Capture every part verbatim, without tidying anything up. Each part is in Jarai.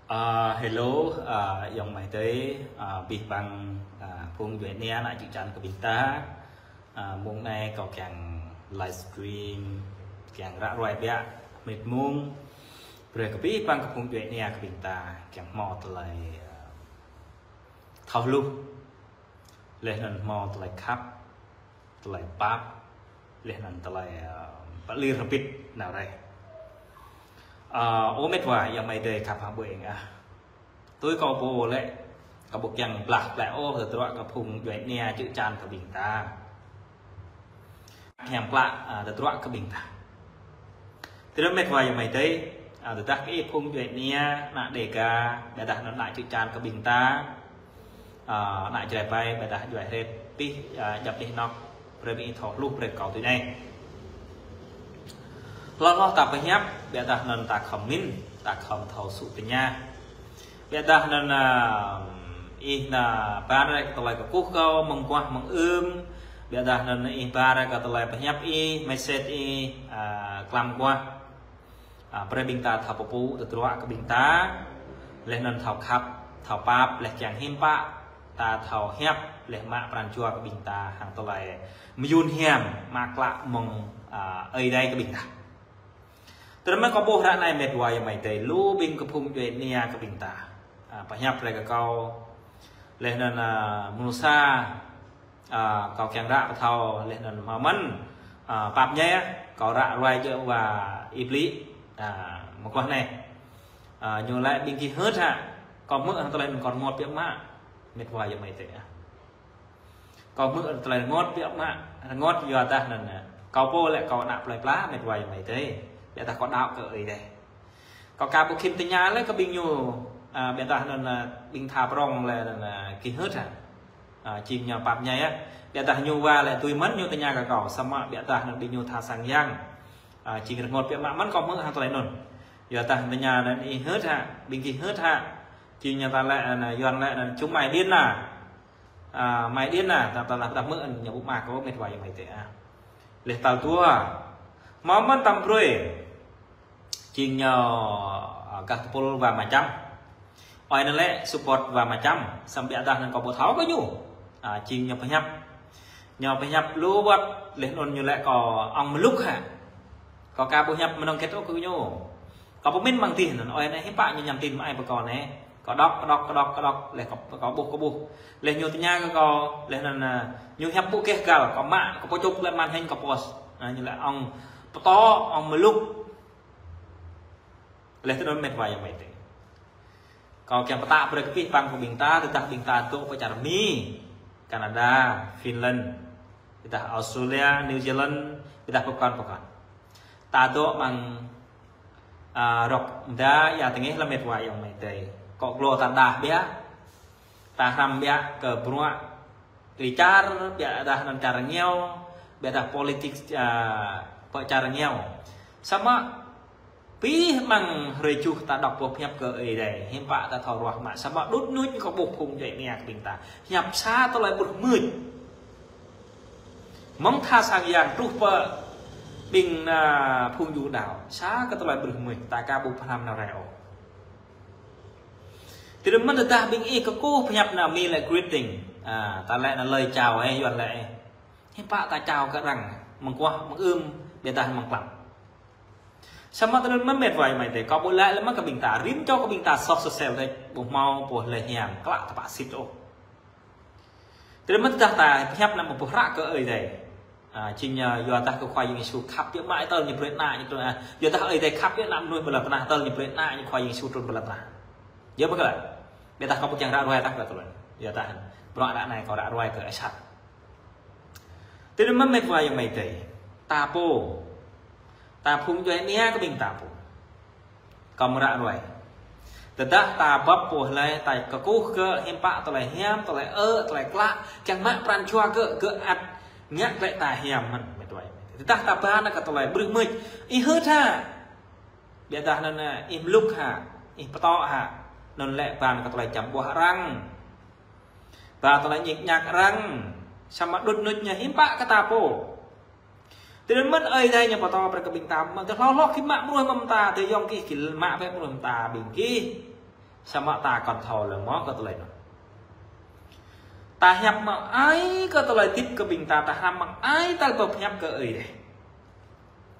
Ơ, hello, ơ, ayŏng amai adơi, ơ, abih bang, ơ, phung djuai ania ană čư̆ čan kơ ƀing ta. Ơ, mông anai kâo kiăng livestream, kiăng ră ruai biă, mĭt mông, brơi kơ abih bang kơ phung djuai ania kơ ƀing ta, kiăng hmâo tơlơi, ơ, thâo hluh, laih anŭn hmâo tơlơi khăp, tơlơi pap, laih anŭn tơlơi, ơ, pơlir hơbĭt nao rai. Ơ, ơ mĕt wa, ayŏng amai adơi khăp hă ƀu eng ah. Tui kâo pô lĕ, kâo ƀu kiăng blah plĕ ôh tơdruă kơ phung djuai ania čư̆ čan kơ ƀing ta. Hiam klă, ơ, tơdruă kơ ƀing ta. Tơdruă mĕt wa ayŏng amai adơi, ơ, tơdah kơ ih phung djuai ania, ană Dêga, ƀiădah anŭn ană čư̆ čan kơ ƀing ta, ơ, ană Jrai ƀai, ƀiădah djuai hrĕt, abih, ơ, djăp anih anŏk, brơi ƀing ih thâo hluh brơi kâo tui anai. Hloh hloh ta pơhiăp, ƀiădah anŭn ta khŏm min, ta khŏm thâo sŭ tơña. Ƀiădah anŭn, ơ, ih nao ba rai kơ tơlơi kơkuh kâo, mơguah mơưm. Ƀiădah anŭn ih ba rai kơ tơlơi pơhiăp ih, message ih, ơ, klăm guah. Ơ, brơi ƀing ta thâo pơpŭ tơdruă kơ ƀing ta. Laih anŭn thâo khăp, thâo pap, laih kiăng hiư̆m pă. Ta thâo hiăp, laih mă pran jua kơ ƀing ta, hăng tơlơi mơyŭn hiam, mă klă mơ̆ng, ơ, Ơi Adai kơ ƀing ta. Tơdruă mơ̆n kâo ƀuh ră anai mĕt wa ayŏng amai adơi, lu ƀing kơ phung djuai ania kơ ƀing ta. Ơ, pơhiăp rai kơ kâo. Laih anŭn, ơ, mơnuih sa, ơ, kâo kiăng ră pơthâo, laih anŭn hmâo mơ̆n, ơ, pap ñai ah, kâo ră ruai djơ̆ wa Ih Blĭ, ơ, mơguah anai. Ơ, ñu laĭ ƀing gih hơ̆t hă, kâo hmư̆ hăng tơlơi anŭn kâo rơngot biă mă, mĕt wa ayŏng amai adơi ah. Kâo hmư̆ tơlơi rơngot biă mă, rơngot yua dah anŭn, ơ, kâo pô lĕ kâo ană plơi pla mĕt wa ayŏng amai adơi. Ƀiădah kâo đaŏ kơ Ơi Adai. Kâo aka ƀu khĭn tơña lĕ kơ ƀing ñu, ơ, ƀiădah anŭn, ơ, ƀing tha prong lĕ anŭn, ơ, gih hơ̆t hă. Ơ, jing ñu pap ñai ah. Ƀiădah ñu wa lĕ tui mơ̆n ñu tơña kơ kâo, samơ̆ ƀiădah anŭn ƀing ñu tha sang yang. Ơ, jing rơngot biă mă mơ̆n kâo hmư̆ hăng tơlơi anŭn. Yua dah tơña anŭn ih hơ̆t hă, ƀing gih hơ̆t hă. Jing ñu ta lĕ, ơ, Yuan lĕ anŭn čum mai điên na. Ơ, mai điên na, ta, ta, ta, ta hmư̆ ñu ƀu mă kâo mĕt wa ayŏng amai adơi ah. Laih tal dua. Hmâo mơ̆n tăm brơi. Jing ñu, ơ, gah tơpul wa Macham. Ơi anŭn lĕ support wa Macham, samơ̆ ƀiădah anŭn kâo ƀu thâo kơ ñu. Ơ, jing ñu pơhiăp. Ñu pơhiăp lu wơ̆t, laih anŭn ñu laĭ kâo ŏng mlŭk hă. Kâo aka ƀu hiăp mơnơ̆ng hơget ôh kơ ñu. Kâo pơmĭn mơ̆ng tih anŭn, ơi anai hiư̆m pă ñu nhắn tin mă ai pơ kâo anai. Kâo đŏk, kâo đŏk, kâo đŏk, kâo đŏk, laih kâo, kâo ƀuh, kâo ƀuh. Laih ñu tơña kơ kâo, laih anŭn, ơ, ñu hiăp ƀu keh găl, kâo mă, kâo pơčŭk lĕ màn hình kâo post. Ơ, ñu laĭ ŏng pơtô, ŏng mlŭk. Laih tơdruă mơ̆n mĕt wa ayŏng amai adơi. Kâo kiăng pơtă brơi kơ abih bang kơ ƀing ta, tơdah ƀing ta dŏ pơ čar Mi, Canada, Finland, tơdah Australia, New Zealand, tơdah pơkŏn pơkŏn. Ta dŏ amăng, ơ, rŏk mơda ia tơngih lĕ mĕt wa ayŏng amai adơi. Akŏ glô ta đah biă, ta hrăm biă kơ bruă ri čar, ƀiădah anŭn čar rơngiao, ƀiădah politik, ơ, pơ čar rơngiao. Samơ̆ abih bang hrơi juh ta đŏk boh pơhiăp kơ Ơi Adai, hiư̆m pă ta thâo ruah mă, samơ̆ đŭt nuč kâo ƀuh phung djuai ania kơ ƀing ta. Hiăp sa tơlơi ƀrư̆ mưč. Mơ̆ng tha sang yang truh pơ ƀing, ơ, phung Yuđa. Sa kơ tơlơi ƀrư̆ mưč, ta aka ƀu pơhrăm nao rai ôh. Tơdruă mơ̆n tơdah ƀing ih kơkuh pơhiăp anai mi lĕ greeting. Ơ, ta lĕ anŭn lời chào, ơ, Yuan lĕ, ơ. Hiư̆m pă ta chào kơ arăng, mơguah, mơưm, ƀiădah mơklăm. Samơ̆ tơdruă mơ̆n mĕt wa ayŏng amai adơi, kâo ƀu laĭ lĕ mă kơ ƀing ta, rĭm čô kơ ƀing ta soh sơsel đôč, ƀu hmâo pô lĕ hiam, klă tơpă sĭt ôh. Tơdruă mơ̆n tơdah ta pơhiăp anăm pơhră kơ Ơi Adai. Ơ, jing ñu yua dah kơ Khua Yang Yêsu khăp biă mă tơl ñu brơi ană ñu trŭn, ơ, yua dah Ơi Adai khăp biă mă mơnuih ƀơi lŏn tơnah tơl ñu brơi ană ñu Khua Yang Yêsu trŭn ƀơi lŏn tơnah. Yua mơ̆ kơ lĕ. Ƀiădah kâo ƀu kiăng ră ruai tah kơ tơlơi. Yua dah, bruă ră anai kâo ră ruai kơ asat. Tơdruă mơ̆n mĕt wa ayŏng amai adơi. Ta pô. Ta phung djuai ania kơ ƀing ta pô. Kâo mơ̆ ră ruai. Tơdah ta bưp pô lĕ ta kơkuh gơ̆ hiư̆m pă tơlơi hiam, tơlơi ơ̆, tơlơi klă, kiăng mă pran jua gơ̆, gơ̆ ăt ngă glaĭ ta hiam mơ̆n mĕt wa. Tơdah ta ba nao kơ tơlơi ƀrư̆ mưč, ih hơ̆t hă. Ƀiădah anŭn, ơ, ih mlŭk hă, ih pơtô hă, anŭn lĕ ba nao kơ tơlơi čăm ƀuah arăng. Ba tơlơi ñik ñak arăng, samơ̆ đŭt nuč ñu hiư̆m pă kơ ta pô. Tơdruă mơ̆n Ơi Adai ñu pơtô brơi kơ ƀing ta, mơ̆ng tơ hloh hloh gih mă mơnuih mơ̆ng ta, tơ ayŏng gih gih mă bĕ mơnuih mơ̆ng ta ƀing gih. Samơ̆ ta kŏn thâo lĕ mơ̆ kơ tơlơi anŭn. Ta hiăp mă ai kơ tơlơi tip kơ ƀing ta, ta hrăm mă ai ta pơhiăp kơ Ơi Adai.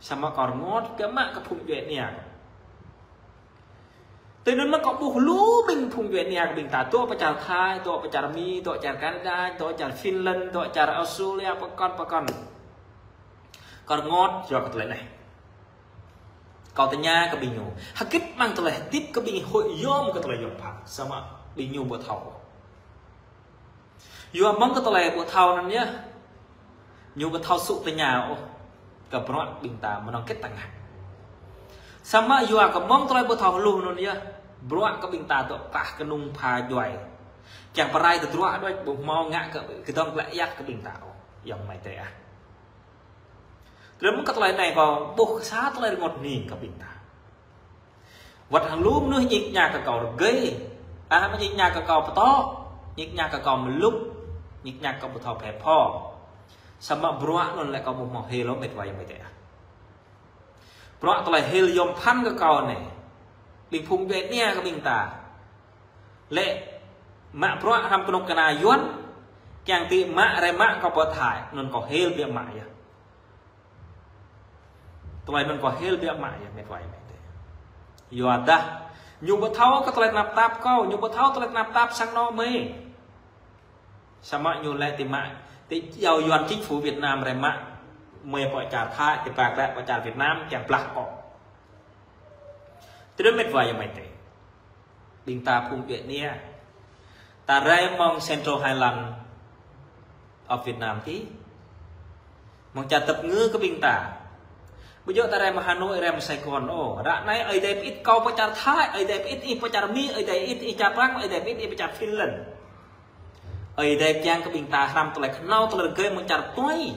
Samơ̆ kâo rơngot kơ mă kơ phung djuai ania. Tui anŭn mơ̆ kâo ƀuh lu ƀing phung djuai ania kơ ƀing ta, dŏ pơ čar Thái, dŏ pơ čar Mi, dŏ čar Canada, dŏ čar Finland, dŏ čar Australia, pơkŏn pơkŏn. Kâo rơngot yua kơ tơlơi anai. Kâo tơña kơ ƀing ñu. Hơgĕt mơ̆ng tơlơi tip kơ ƀing huĭ yom kơ tơlơi yom pha. Samơ̆ ƀing ñu ƀu thâo. Yua mơ̆ng kơ tơlơi ƀu thâo anŭn yơh. Ñu ƀu thâo sŭ tơña ôh. Kơ bruă ƀing ta mơnơ̆ng kĕt tơngah. Samơ̆ yua kơ mơ̆ng tơlơi ƀu thâo hluh anŭn yơh. Bruă kơ ƀing ta dŏ pah kơnung pha djuai. Kiăng pơrai tơdruă đôč ƀu hmâo ngă kơ kơdŏng klă yăt kơ ƀing ta ôh. Yŏng amai adơi ah. Tơlơi mơ̆ng kơ tơlơi anai kâo ƀuh kơ sa tơlơi rơngot hning kơ ƀing ta. Wơ̆t hăng lu mơnuih ñik ñak kơ kâo rơgơi. Ah, mă ñik ñak kơ kâo pơtô. Ñik ñak kơ kâo mơlŭk. Ñik ñak kơ kâo ƀu thâo phe pho. Samơ̆ bruă anŭn lĕ kâo ƀu hmâo hil ôh met wa amai adơi ah. Bruă tơlơi hil yom pơphan kơ kâo anai. Ƀing phung djuai ania kơ ƀing ta. Lĕ mă bruă hrăm kơnuk kơna Yuan, kiăng ti mă rai mă kâo pơ Thái, anŭn kâo hil biă mă yơh. Tơlơi anŭn kâo hil biă mă yơh met wa amai adơi. Yua dah, ñu ƀu thâo kơ tơlơi tơnap tap kâo, ñu ƀu thâo tơlơi tơnap tap sang anŏ mơi. Samơ̆ ñu lĕ ti mă, ti iâu Yuan chính phủ Việt Nam rai mă, mơi pơ čar Thái, ti pă lĕ pơ čar Việt Nam, kiăng blah kâo. Tơdơi met wa amai adơi. Ƀing ta phung djuai ania. Ta rai mơ̆ng Central Highland of Việt Nam ti. Mơ̆ng čar tơpơngư kơ ƀing ta. Ƀu djơ̆ ta rai mơ̆ng Hà Nội, rai mơ̆ng Sài Gòn ôh. Ră anai Ơi Adai pơit kâo pơ čar Thái, Ơi Adai pơit ih pơ čar Mi, Ơi Adai pơit ih čar Prăng, Ơi Adai pơit ih pơ čar Finland. Ơi Adai kiăng kơ ƀing ta hrăm tơlơi khnâo tơlơi rơgơi mơ̆ng čar tuai.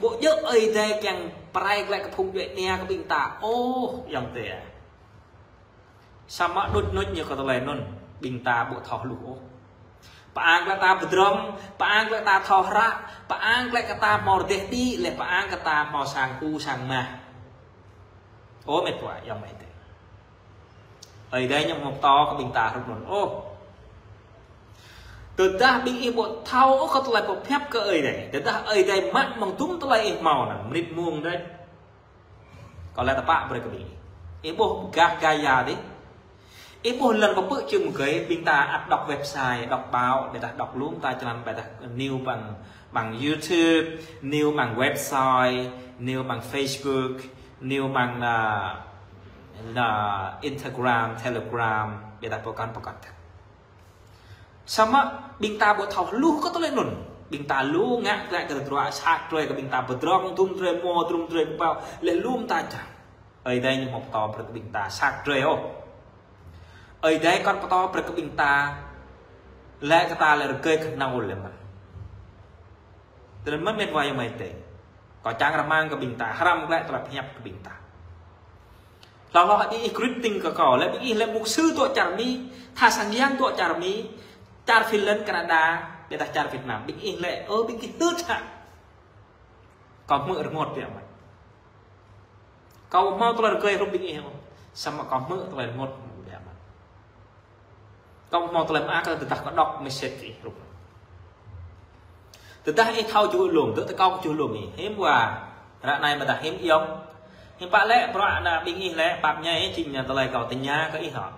Ƀu djơ̆ Ơi Adai kiăng pơrai glaĭ kơ phung djuai ania kơ ƀing ta ôh, yŏng adơi ah. Samơ̆ đôč nôč ñu kơ tơlơi anŭn, ƀing ta ƀu thâo hluh ôh. Pơang glaĭ ta pơdrŏng, pơang glaĭ ta thâo hră, pơang glaĭ kơ ta hmâo rơdêh đĭ, lĕ pơang kơ ta hmâo sang ku sang mah. Ơ met wa, yŏng amai adơi. Ơi Adai ñu hmâo pơtô kơ ƀing ta hrup anŭn ôh. Tơdah ƀing ih ƀu thâo ôh kơ tơlơi pơhiăp kơ Ơi Adai. Tơdah Ơi Adai mă mơ̆ng tŭm tơlơi ih hmâo anŭn, mơnit mông đôč. Kâo lĕ tơpă brơi kơ ƀing ih. Ih ƀuh gah gaya dih. Ih ƀuh lŏn pơpư̆ čư̆ mơgơi, ƀing ta ăt đŏk website, đŏk báo, ƀôdah đŏk lŏm ta čơlan, ƀôdah news mơ̆ng, mơ̆ng YouTube, news mơ̆ng website, news mơ̆ng Facebook, news mơ̆ng, a, a, Instagram, Telegram, ƀôdah pơkŏn pơkŏn. Samơ̆ ƀing ta ƀu thâo hluh kơ tơlơi anŭn. Ƀing ta lu ngă glaĭ kơ tơdruă sat drơi kơ ƀing ta pơdrŏng, tŭm drơi mơ̆, tŭm drơi kơƀâo, lĕ lŏm ta čang. Ơi Adai ñu hmâo pơtô brơi kơ ƀing ta sat drơi ôh. Ơi Adai kŏn pơtô brơi kơ ƀing ta, lĕ kơ ta lĕ rơgơi khnâo lĕ mơ̆n. Tơdơi mơ̆n met wa amai adơi. Kâo čang rơmang kơ ƀing ta, hrăm glaĭ tơlơi pơhiăp kơ ƀing ta. Hloh hloh ƀing ih greeting kơ kâo, lĕ ƀing ih lĕ mục sư dŏ čar Mi, tha sang yang dŏ čar Mi, čar Finland, Canada, ƀôdah čar Việt Nam. Ƀing ih lĕ, ơ ƀing ih tơt hă. Kâo hmư̆ rơngot biă mă. Kâo hmâo tơlơi rơgơi hrup ƀing ih ôh. Samơ̆ kâo hmư̆ tơlơi rơngot biă mă. Kâo hmâo tơlơi mơak tơdah kâo đŏk message ih hrup. Tơdah ih thâo čuh lŏm, tơdah kâo čuh lŏm ih. Hiư̆m wa, ră anai ƀôdah hiư̆m yŏng. Hiư̆m pă lĕ, bruă ană ƀing ih lĕ, pap ñai ih, jing ñu tơlơi kâo tơña kơ ih hŏ.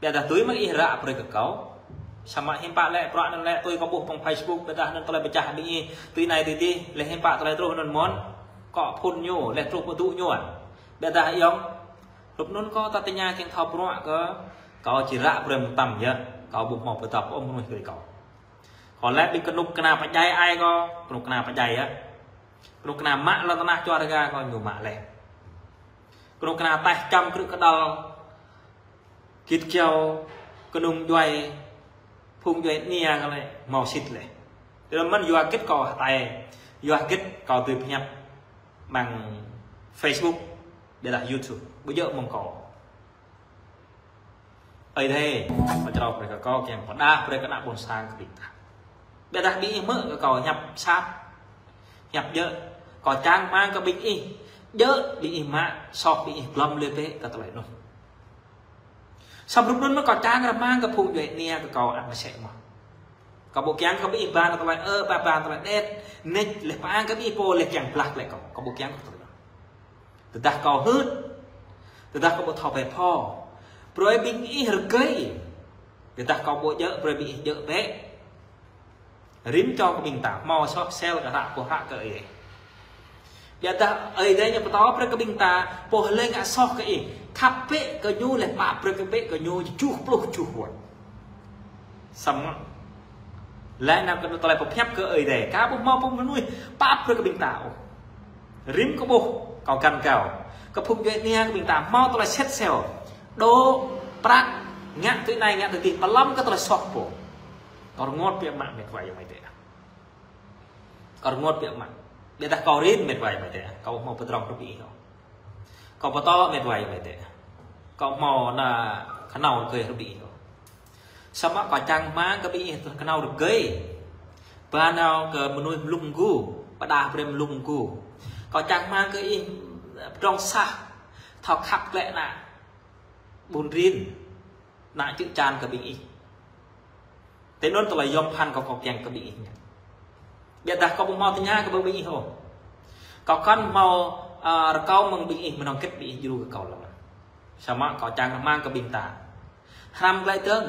Ƀôdah tui mơ̆ ih ră brơi kơ kâo. Samơ̆ hiư̆m pă lĕ, bruă anŭn lĕ, tui kâo ƀuh pơ Facebook, ƀôdah anŭn tơlơi pơčah ƀing ih, tui anai tui adih, lĕ hiư̆m pă tơlơi truh anŭn mơ̆n, kâo phun ñu, lĕ truh pơdŭ ñu. Ƀôdah yŏng, hrup anŭn kâo ta tơña kiăng thâo bruă kơ, kâo či ră brơi mơtam yơh, kâo ƀu hmâo pơdŏp ôh mơnuih tui kâo. Kâo lĕ ƀing kơnuk kơna pơdjai ai kâo, kơnuk kơna pơdjai yơh. Kơnuk kơna mă lŏn tơnah čua rơga kâo ñu mă lĕ. Kơnuk kơna taih čăm krư̆ kơđăl, git kiao, kơnung djuai, phung djuai ania kơ lĕ, hmâo sĭt lĕ. Tơdơi mơ̆n yua hơgĕt kâo hơtai, yua hơgĕt kâo tui pơhiăp mơ̆ng Facebook, ƀôdah YouTube, ƀu djơ̆ mơ̆ng kâo. Ơi Adai, pơčrâo brơi kơ kâo kiăng pơdah brơi kơ ană ƀôn sang kơ ƀing ta. Ƀôdah ƀing ih hmư̆ kơ kâo hiăp sat, hiăp djơ̆, kâo čang rơmang kơ ƀing ih, djơ̆ ƀing ih mă, soh ƀing ih glŏm lui bĕ kơ tơlơi anŭn. Samơ̆ rup anŭn mơ̆ kâo čang rơmang kơ phung djuai ania kơ kâo ăt mơsĕ mơ̆n. Kâo ƀu kiăng kơ ƀing ih ƀan tơlơi, ơ, ƀan, ƀan tơlơi đet, nĕč, leh pơang kơ ƀing ih pô leh kiăng blah leh kâo. Kâo ƀu kiăng kơ tơlơi. Tơdah kâo hưt, tơdah kâo ƀu thâo phe pho, brơi ƀing ih rơgơi. Tơdah kâo ƀu djơ̆, brơi ƀing ih djơ̆ bĕ. Rĭm čô kơ ƀing ta, hmâo soh sel kơ hră pô hră kơ Ơi Adai. Biă dah Ơi Adai ñu pơtô brơi kơ ƀing ta, pô lĕ ngă soh kơ ih, khăp bĕ kơ ñu leh pap brơi kơ bĕ kơ ñu juh pluh juh wơ̆t. Samơ̆ lĕ nao kơ tơlơi pơhiăp kơ Ơi Adai, ka ƀu hmâo pô mơnuih pap brơi kơ ƀing ta ôh. Rĭm kơ ƀuh, kâo găn gao. Kơ phung djuai ania kơ ƀing ta, hmâo tơlơi sĕt sel. Dŏ, prăk, ngă tui anai, ngă tui adih, pơlăm kơ tơlơi soh pô. Kâo rơngot biă mă met wa ayŏng amai adơi. Kâo rơngot biă mă. Biă dah kâo rin met wa ayŏng amai adơi. Kâo hmâo pơdrŏng rơbih ih ôh. Kâo pơtô met wa ayŏng amai adơi. Kâo hmâo na kơnâo rơgơi rơbih ih ôh. Samơ̆ kâo čang rơmang kơ ƀing ih kơnâo rơgơi. Ba nao kơ mơnuih mlŭk mgu, pơdah brơi mlŭk mgu. Kâo čang rơmang kơ ih pơdrŏng sah, thâo khăp klĕ ană ƀun rin, ană čư̆ čan kơ ƀing ih. Tui anŭn tơlơi yom pơphan kâo, kâo kiăng kơ ƀing ih ngă. Biă dah kâo ƀu hmâo tơña kơ ƀing ih ôh. Kâo kăn hmâo, a, rơkâo mơ̆ng ƀing ih, mơnơ̆ng hơget ƀing ih djru kơ kâo lăng. Samơ̆ kâo čang rơmang kơ ƀing ta. Hrăm glaĭ dơ̆ng,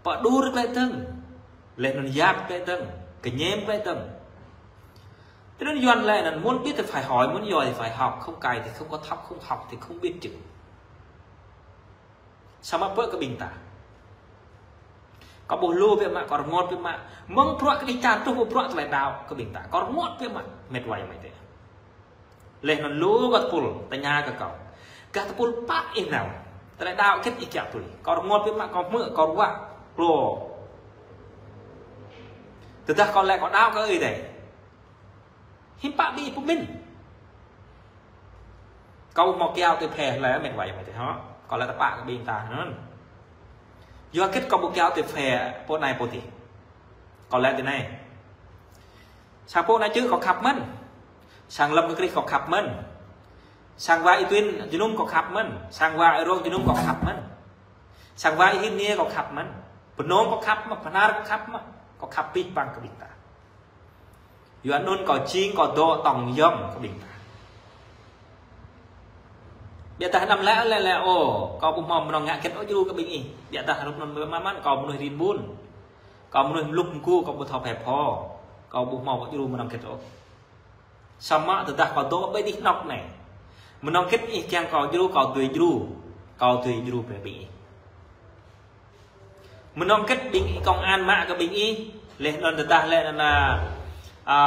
pơđur glaĭ dơ̆ng, leh anŭn yap glaĭ dơ̆ng, kơñăm glaĭ dơ̆ng. Tui anŭn Yuan lĕ anŭn muốn biết thì phải hỏi, muốn giỏi thì phải học, không cày thì không có thóc, không học thì không biết chữ. Samơ̆ pơ kơ ƀing ta. Kâo ƀuh lu biă mă, kâo rơngot biă mă. Mơ̆ng bruă kơ ih čar truh pơ bruă tơlơi đaŏ kơ ƀing ta. Kâo rơngot biă mă. Met wa ayŏng amai adơi. Leh anŭn lu gah tơpul, tơña kơ kâo. Gah tơpul pă ih nao. Tơlơi đaŏ hơget ih kiăng tui. Kâo rơngot biă mă, kâo hmư̆, kâo ruă. Klô. Tơdah kâo lĕ kâo đaŏ kơ Ơi Adai. Hiư̆m pă ƀing ih pơmĭn. Kâo hmâo kiaŏ tui phe lĕ met wa ayŏng amai adơi hŏ. Kâo lĕ tơpă kơ ƀing ta anŭn. Yua hơget kâo ƀu kiaŏ tui phe pô anai pô adih. Kâo lĕ tui anai. Sang pô anai čư̆ kâo khăp mơ̆n. Sang Lâm Kơ Krih kâo khăp mơ̆n. Sang wa Y Tuyên jơnum kâo khăp mơ̆n. Sang wa Y Rông jơnum kâo khăp mơ̆n. Sang wa Y Hin Niê kâo khăp mơ̆n. Bơnông kâo khăp mơ̆n, Bơnar kâo khăp mơ̆n. Kâo khăp abih bang kơ ƀing ta. Yua anŭn kâo jing kâo dŏ tŏng yŏng kơ ƀing ta. Biă dah anăm lĕ, lĕ, lĕ, ô, kâo ƀu hmâo mơnơ̆ng ngă hơget ôh djru kơ ƀing ih. Biă dah rup anŭn mơ̆n mơ̆n kâo mơnuih rin ƀun. Kâo mơnuih mlŭk mgu, kâo ƀu thâo phe pho. Kâo ƀu hmâo djru mơnơ̆ng hơget ôh. Samơ̆ tơdah kâo dŏ ƀơi anih anŏk anai. Mơnơ̆ng hơget ih kiăng kâo djru, kâo dưi djru. Kâo dưi djru brơi ƀing ih. Mơnơ̆ng hơget ƀing ih công an mă kơ ƀing ih, leh anŭn tơdah lĕ anŭn, a,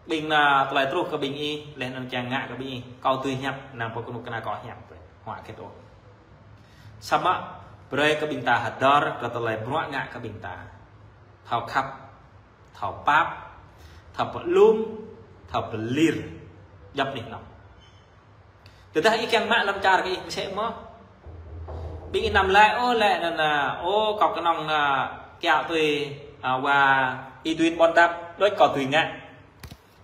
ƀing anŭn tơlơi truh kơ ƀing ih, leh anŭn kiăng ngă kơ ƀing ih, kâo dưi hiăp, anăm pô kơnuk kơna kâo hiăp. Huă hơget ôh. Samơ̆ brơi kơ ƀing ta hơdơr kơ tơlơi bruă ngă kơ ƀing ta. Thâo khăp, thâo pap, thâo pơlŭm, thâo pơlir. Djŏp anih anŏk. Tơdah ih kiăng mă lăm čar kơ ih mơsĕ mơ̆n. Ƀing ih anăm lĕ, ô, lĕ anŭn, ô, kâo kơnơ̆ng anŭn kiaŏ tui, a, wa Y Tuyên ƀôn dăp, đôč kâo dưi ngă.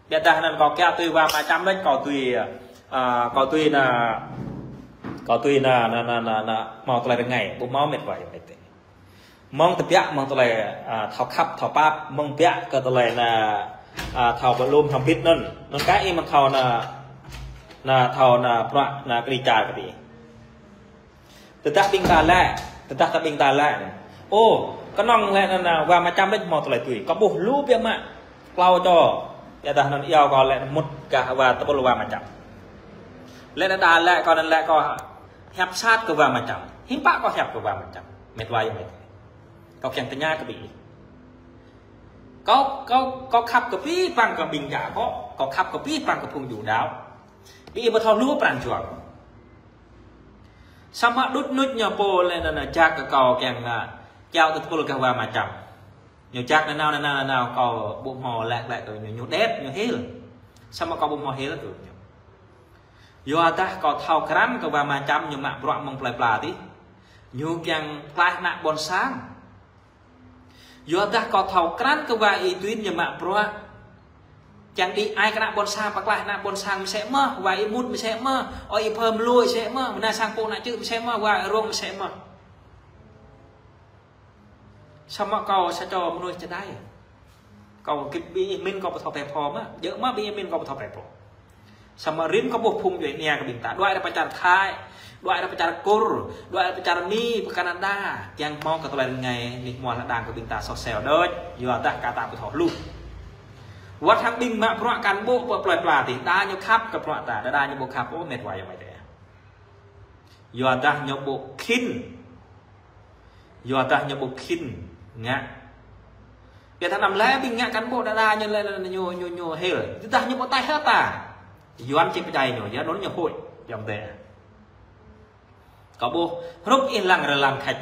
Biă dah anŭn kâo kiaŏ tui wa Ma Čăm đôč kâo dưi, a, kâo dưi anŭn, kâo dưi anŭn, anŭn, anŭn, anŭn, hmâo tơlơi rơngai, ƀu hmâo met wa ayŏng amai adơi. Mơ̆ng tơbiă mơ̆ng tơlơi, a, thâo khăp, thâo pap, mơ̆ng biă kơ tơlơi anŭn, a, thâo pơlŭm, thâo bit anŭn. Anŭn kơ ih mơ̆n thâo anŭn, anŭn thâo anŭn bruă anŭn kơđi čar kơ ƀing ih. Tơdah ƀing ta lĕ, tơdah ta ƀing ta lĕ. Ô, kơnơ̆ng lĕ anŭn, anŭn wa Ma Čăm đôč hmâo tơlơi tui. Kâo ƀuh lu biă mă. Klâo čô. Biă dah anŭn iâu kâo lĕ mŭt gah wa tơpul wa Ma Čăm. Lĕ anŭn đa lĕ kâo anŭn lĕ kâo hiăp sat kơ wa Ma Čăm. Hiư̆m pă kâo hiăp kơ wa Ma Čăm. Met wa ayŏng amai adơi. Kâo kiăng tơña kơ ƀing ih. Kâo, kâo, kâo khăp kơ abih bang kơ ƀing djă kâo. Kâo khăp kơ abih bang kơ phung djuai đaŏ. Ƀing ih ƀu thâo hluh pran jua. Samơ̆ đŭt nŭt ñu pô lĕ anŭn, anŭn jak kơ kâo kiăng anŭn kiaŏ tui tơpul gah wa Ma Čăm. Ñu jak nanao, nanao, nanao, kâo ƀu hmâo lĕ, lĕ kơ ñu, ñu đet, ñu hil. Samơ̆ kâo ƀu hmâo hil kơ ñu. Yua dah kâo thâo krăn kơ wa Ma Čăm ñu mă bruă mơ̆ng plơi pla adih. Ñu kiăng klaih ană ƀôn sang. Yua dah kâo thâo krăn kơ wa Y Tuyên ñu mă bruă Čang đĭ ai kơ ană ƀôn sang, pơklaih ană ƀôn sang mơsĕ mơh, wa ih mŭt mơsĕ mơh, ơ ih phơm lui mơsĕ mơh, mơna sang pô ană čư̆ mơsĕ mơh, wa rông mơsĕ mơh. Samơ̆ kâo sa čô mơnuih čơđai. Kâo kĭ ƀing ih mĭn kâo pơthâo pĕ pho mơh, djơ̆ mơh ƀing ih mĭn kâo pơthâo pĕ pho. Samơ̆ rĭm kâo ƀuh phung djuai ania kơ ƀing ta, đuaĭ ra pơ čar Thái, đuaĭ ra pơ čar Kur, đuaĭ ra pơ čar Mi, pơ Canada, kiăng hmâo kơ tơlơi rơngai, anih hmua lŏn đang kơ ƀing ta soh sel đôč, yua dah kơ ta pơthâo hluh. Wơ̆t hăng ƀing mă bruă cán bộ pơ plơi pla tih, đa ñu khăp kơ bruă ta, đa đa ñu ƀu khăp ôh met wa ayŏng amai adơi. Yua dah ñu ƀu khĭn. Yua dah ñu ƀu khĭn ngă. Biă dah anăm lĕ ƀing ngă cán bộ đa đa ñu lĕ ñu, ñu, ñu hil. Dah ñu ƀu taih hă ta. Yuan či pơdjai ñu, yua anŭn ñu huĭ, ayŏng adơi. Kâo ƀuh, hrup ih lăng rơlan khač.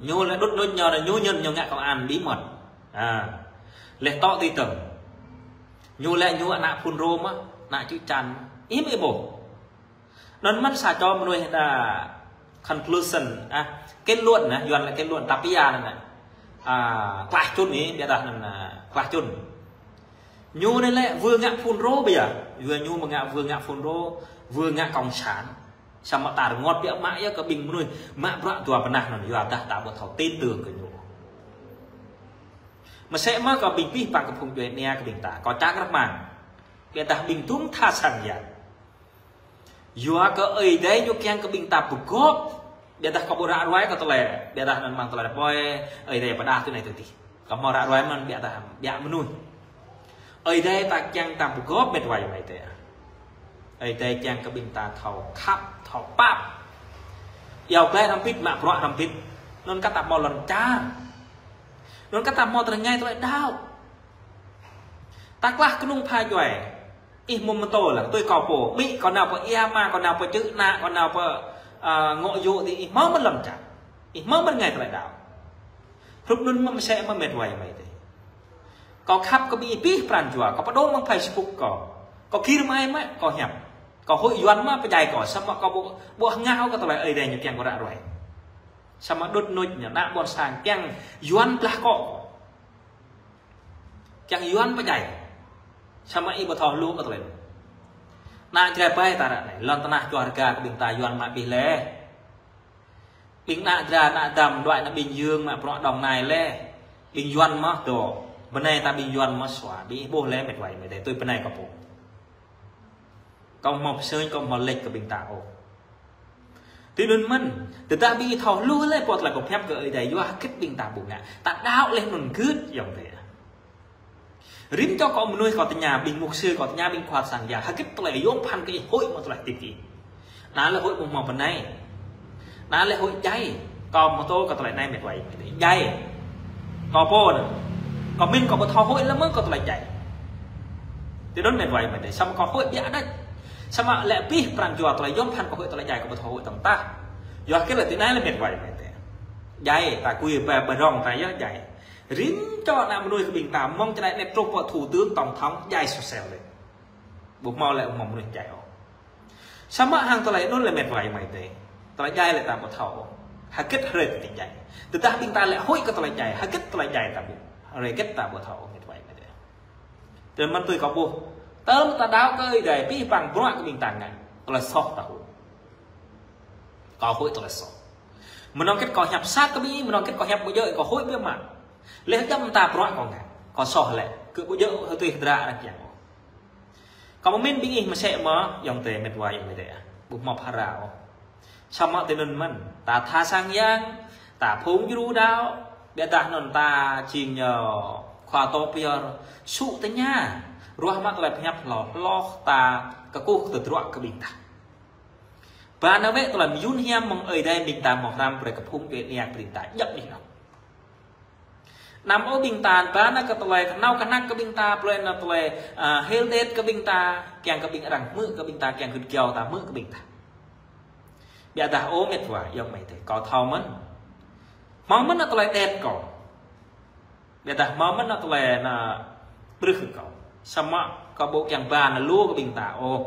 Ñu lĕ đŭt đŭt ñu, ñu ñŭn ñu ngă công an bí mật. À, lĕ tŏ ti tơm. Ñu lĕ ñu ană phun rô mơh, ană čư̆ čan mơh. Ih mơ̆ ih ƀuh. Anŭn mơ̆n sa čô mơnuih đa conclusion, à, kết luận nă, Yuan lĕ kết luận, tapi ya nă. À, klaih čŭn ih, biă dah anŭn, à, klaih čŭn. Ñu anai lĕ vừa ngă phun rô biă, vừa ñu mơ̆ ngă vừa ngă phun rô, vừa ngă cộng sản. Samơ̆ ta rơngot biă mă yơh kơ ƀing mơnuih, mă bruă dua bơnah anŭn, yua dah ta ƀu thâo tin tưởng kơ ñu. Mơsĕ mơh kâo ƀing pih păng kơ phung djuai ania kơ ƀing ta, kâo čang rơmang. Biă dah ƀing tum tha sang yang. Yua kơ Ơi Adai ñu kiăng kơ ƀing ta pơgop. Biă dah kâo ƀu ră ruai kơ tơlơi. Biă dah anŭn mơ̆ng tơlơi pơpŭ, Ơi Adai pơdah tui anai tui adih. Kâo hmâo ră ruai mơ̆n biă dah, biă mơnuih. Ơi Adai ta kiăng ta pơgop met wa ayŏng amai adơi. Ơi Adai kiăng kơ ƀing ta thâo khăp, thâo pap. Iâu glai hrŏm hơbĭt, mă bruă hrŏm hơbĭt. Anŭn kơ ta hmâo lŏn čar. Anŭn kơ ta hmâo tơlơi rơngai tơlơi đaŏ. Ta klah kơnung pha djuai. Ih mŭm mơtô lăng, tui kâo pô, ƀĭ kâo nao pơ ia ma, kâo nao pơ čư̆ ană, kâo nao pơ, à, ngŏ yŭ tih, ih hmâo mơ̆n lŏn čar. Ih hmâo mơ̆n rơngai tơlơi đaŏ. Hrup anŭn mơ̆ mơsĕ mơh met wa ayŏng amai adơi. Kâo khăp kơ ƀing ih pih pran jua, kâo pơdŏng mơ̆ng Facebook kâo. Kâo gir mai mă, kâo hiăp. Kâo huĭ Yuan mă pơdjai kâo, samơ̆ kâo ƀu, ƀu hơngah ôh kơ tơlơi Ơi Adai ñu kiăng kâo ră ruai. Samơ̆ đŭt đŭt ñu, ană ƀôn sang kiăng Yuan blah kâo. Kiăng Yuan pơdjai. Samơ̆ ih ƀu thâo hluh kơ tơlơi anŭn. Ană Jrai ƀai ta ră anai, lŏn tơnah čuah rơga kơ ƀing ta Yuan mă abih laih. Ƀing ană Jrai, ană Dăm, đuaĭ ană Bình Dương mă bruă Đồng Nai laih. Ƀing Yuan mơ̆ dŏ. Bơnai ta ƀing Yuan mơ̆ sua. Ƀing ih ƀuh laih met wa ayŏng amai adơi, tui bơnai kâo pô. Kâo hmâo pơsơñ, kâo hmâo lĕč kơ ƀing ta ôh. Tui anŭn mơ̆n, tơdah ƀing ih thâo hluh laih pô tơlơi kâo pơhiăp kơ Ơi Adai yua hơget ƀing ta ƀu ngă. Ta đaŏ laih anŭn gưt ayŏng adơi. Rĭm čô kâo mơnuih kâo tơña, ƀing mục sư kâo tơña, ƀing khua sang yang, hơget tơlơi yôm phăn kơ ih huĭ mă tơlơi tip ih. Anai lĕ huĭ ƀu hmâo bơnai. Anai lĕ huĭ djai. Kâo mơtô kơ tơlơi anai met wa ayŏng amai adơi. Djai. Kâo pô anai. Kâo mĭn kâo ƀu thâo huĭ lĕ mơ̆ng kơ tơlơi djai. Tui anŭn met wa ayŏng amai adơi. Samơ̆ kâo huĭ biă đôč. Samơ̆ lĕ pih pran jua tơlơi yôm phăn kâo huĭ tơlơi djai kâo ƀu thâo huĭ tơ̆ng tah. Yua hơget lĕ tui anai lĕ met wa ayŏng amai adơi. Djai, ta gui pơ, pơ rong ta yơh djai. Rĭm čô ană mơnuih kơ ƀing ta mơ̆ng čơđai anai truh pơ thủ tướng tổng thống djai soh sel lĕ. Ƀu hmâo lĕ ƀu hmâo mơnuih djai ôh. Samơ̆ hăng tơlơi anŭn lĕ met wa ayŏng amai adơi. Tơlơi djai lĕ ta ƀu thâo ôh. Hơget hrơi ta djai. Tơdah ƀing ta lĕ huĭ kơ tơlơi djai, hơget tơlơi djai ta ƀu. Hrơi hơget ta ƀu thâo ôh met wa ayŏng amai adơi. Tơl mơ̆n tui kâo ƀuh. Tơl ta đaŏ kơ Ơi Adai, pih păng bruă kơ ƀing ta ngă. Tơlơi soh ta huĭ. Kâo huĭ tơlơi soh. Mơnơ̆ng hơget kâo hiăp sat kơ ƀing ih, mơnơ̆ng hơget kâo hiăp ƀu djơ̆, kâo huĭ biă mă. Laih djŏp mơta bruă kâo ngă. Kâo soh lĕ. Kơ ƀu djơ̆ hơtui hơdră arăng kiăng ôh. Kâo mĭn ƀing ih mơsĕ mơ̆, ayŏng adơi met wa ayŏng amai adơi. Ƀu hmâo phara ôh. Samơ̆ tui anŭn mơ̆n. Ta tha sang yang, ta phung djru đaŏ. Biă dah anŭn ta jing ñu khua tŏ pơyơr. Sŭ tơña. Ruah mă tơlơi pơhiăp hloh, hloh ta kơkuh tơdruă kơ ƀing ta. Ba nao wơ̆t tơlơi mơyŭn hiam mơ̆ng Ơi Adai ƀing ta hmâo hrăm brơi kơ phung djuai ania kơ ƀing ta djŏp anih anŏ. Anăm ôh ƀing ta ba nao kơ tơlơi kơnao kơnăk kơ ƀing ta, brơi nao tơlơi, à, hil đet kơ ƀing ta, kiăng kơ ƀing arăng hmư̆ kơ ƀing ta, kiăng gưt giao ta hmư̆ kơ ƀing ta. Biă dah ôh met wa, ayŏng amai adơi, kâo thâo mơ̆n. Hmâo mơ̆n nao tơlơi đet kâo. Biă dah hmâo mơ̆n nao tơlơi nao brưh kơ kâo. Samơ̆ kâo ƀu kiăng ba nao lu kơ ƀing ta ôh.